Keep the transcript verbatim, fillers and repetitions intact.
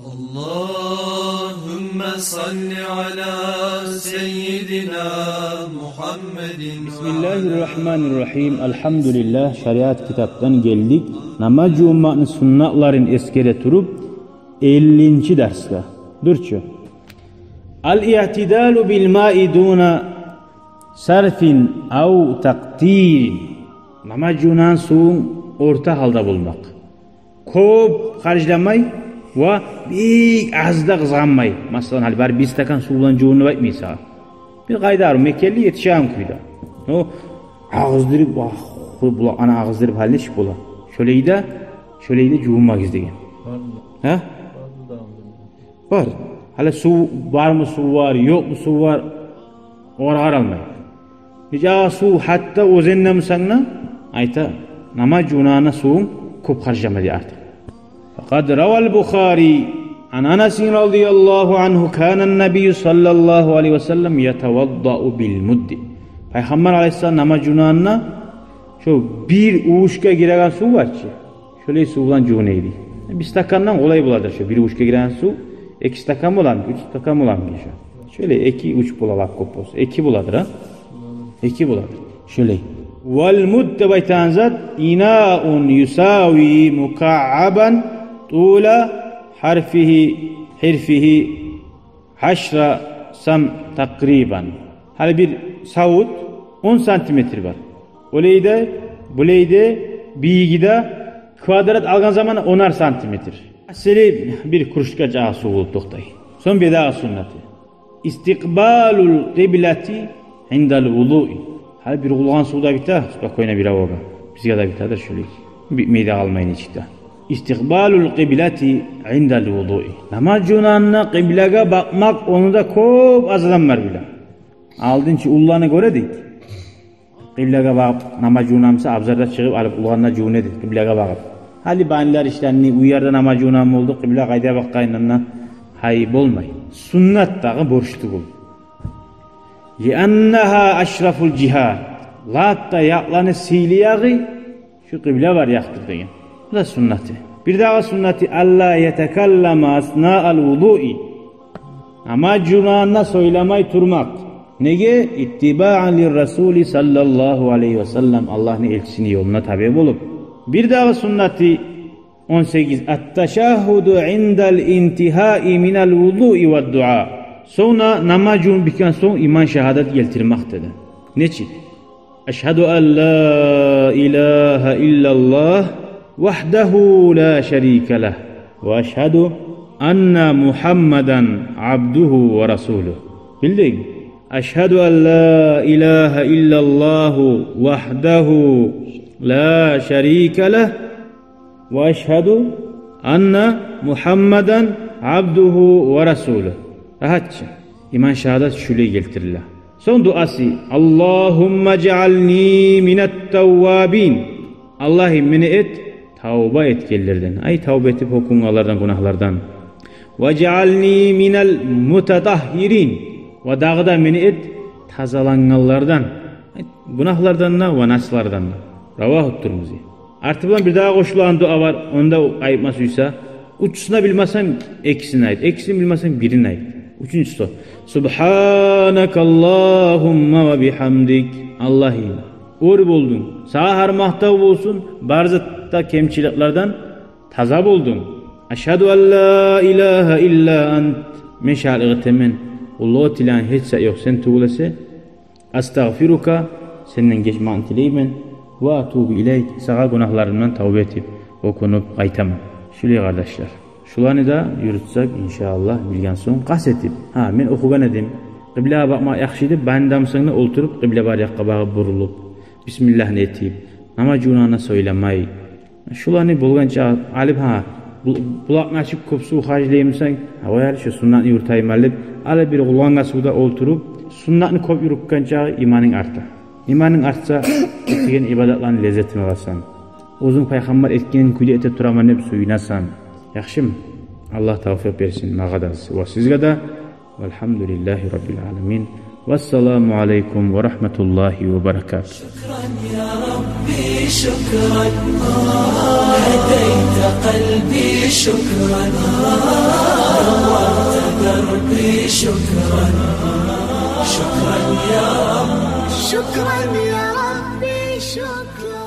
اللهم صل على سيدنا محمد. بسم الله الرحمن الرحيم. الحمد لله. Шариат китапдан гелдик. Намаз жувунмакъны суннатларын эсгере туруп, эллинчи дарсгъа. Дюр чю. الاعتدال بالماء دون سرف أو تقتير. Намаз жувунагъан сувунг орта гьалда болмакъ. Кёп харжламай ва бек аз да къызгъанмай. Масала, гьали бары бир стакан сув булан жувун деп айтмай сагъа. Бир къайдары мекенли, етишеген кюйде. О агъыздырып, вагь, булакъны ана агъыздырып, гьали нечик бола? Шолай да, шолай да жувунмагъыз деген. Бармы? Гьа? Бармы дагъы? Бар. Гьали сув бармы, сув бар, ёкъму сув бар, огъар къаралмай. Бир жагъы сув, гьатта оьзенде бусанг да, айта, намаз жувунагъанда сувунг кёп харжлама дей артыкъ. فقد روى البخاري عن أنس رضي الله عنه كان النبي صلى الله عليه وسلم يتوضأ بالمد. Пайхаммар алайгьиссалам намаз жувунагъанда шо бир увушгъа гиреген сув бар чы, шолай сув булан жувуна эди. Бир стакандан къолай боладыр шо бир увушгъа гиреген сув. Эки стакан боламы, уьч стакан боламы шо? Шолай эки, уьч бола, лап кёп болса. Эки боладыр, гьа? Эки боладыр. Шолай. والمد деп айтагъан зат إناء يساوي مكعبا طول حرفه، حرفه عشر سم تقريبا. Гьали бир савут он сантиметр бар. Олай да, булай да, бийиги де, квадрат алгъан заман онар сантиметр. Асили бир кружка чакъы сув болуп токътай. Сонг бирдагъы суннаты. استقبال القبلة عند الوضوء. Гьали бир къуллангъан сув да бите, спокойно бир авагъа. Бизге де битедир шолай. Битмей де къалмай нечик де. استقبال القبلة عند الوضوء. Намаз жувунагъанда къыблагъа бакъмакъ, ону да кёп аз адам бар биле. Алдын чы уллуланы гёре дейди. Къыблагъа багъып намаз жувунамса, абзарда чыгъып алып, уллугъанда жувуна эди къыблагъа багъып. Гьали банилер ишлени, уьйлерде намаз жувунагъан болду, къыбла къайда бакъгъанындан гьай болмай. Суннат дагъы, борч тюгюл. لأنها أشرف الجهات. Лап да якъланы сыйлы ягъы шу къыбла бар якъдыр деген. Бу да суннаты. Бирдагъы суннаты: ألا يتكلم أثناء الوضوء. Намаз жувунагъанда сёйлемей турмакъ. Неге? اتباعا للرسول صلى الله عليه وسلم. Аллагьны элчисини ёлуна табе болуп. Бирдагъы суннаты, он сегиз: التشهد عند الانتهاء من الوضوء والدعاء. Сонг да намаз жувунуп битген сонг иман шагьадат гелтирмек деди. Нечик? أشهد أن لا إله إلا الله وحده لا شريك له، وأشهد أن محمدا عبده ورسوله. Билдинг? أشهد أن لا إله إلا الله وحده لا شريك له، وأشهد أن محمدا عبده ورسوله. Рагьат чы. Иман шагьадат шулай гелтириле. Сонг дуасы: اللهم اجعلني من التوابين. Аллагьым, мени эт тавба этгенлерден. Ай, тавба этип гьёкюнгенлерден, гюнагьлардан. واجعلني من المتطهرين. Ва дагъы да мени эт тазалангъанлардан. Ай, гюнагьлардан да ва наслардан да. رواه الترمذي. Арты булан бирдагъы къошулагъан дуа бар, онда айтма сюйсе, уьчюсюн де билмесенг, экисин айт, экисин билмесенг, бирин айт. Уьчюнчюсю: سبحانك اللهم وبحمدك. Аллагьым, оьр болдунг, сагъа гьар макътав болсун, бар затда кемчиликлерден таза болдунг. أشهد أن لا إله إلا أنت. Мен шагьатлыкъ этемен, уллу тилейген гьеч зат ёкъ сен тюгюл эсе. أستغفرك, сенден гечмекни тилеймен, وأتوب إليك, сагъа гюнагьларымдан тавба этип, гьёкюнюп къайтаман. Шулай, къардашлар. Шуланы да юрютсек, иншааллагь, билген сонг къаст этип. Гьа, мен охугъан эдим, къыблагъа бакъмакъ яхшы деп, банида бусанг да олтуруп, къыбла бар якъгъа багъып бурулуп, бисмиллагьны этип, намаз жувунагъанда сёйлемей. Шуланы болгъанча алып, гьа, бу-, булакъны ачып кёп сув харжлаймысан, гьа, вай, гьали шу суннатны юрютейим деп, гьали бир къуллангъан сувда олтуруп, суннатны кёп юрютгенче иманынг арта. Иманынг артса, этеген ибадатланы леззетин аласан. Оьзюнг пайхаммар этген кюйде эте тураман деп сююнесен. Яхшымы? Аллагь тавфикъ берсин магъа да ва сизге де. والحمد لله رب العالمين. والسلام عليكم ورحمة الله وبركاته. شكرا يا ربي، شكرا. هديت قلبي، شكرا. شكرا يا ربي، شكرا.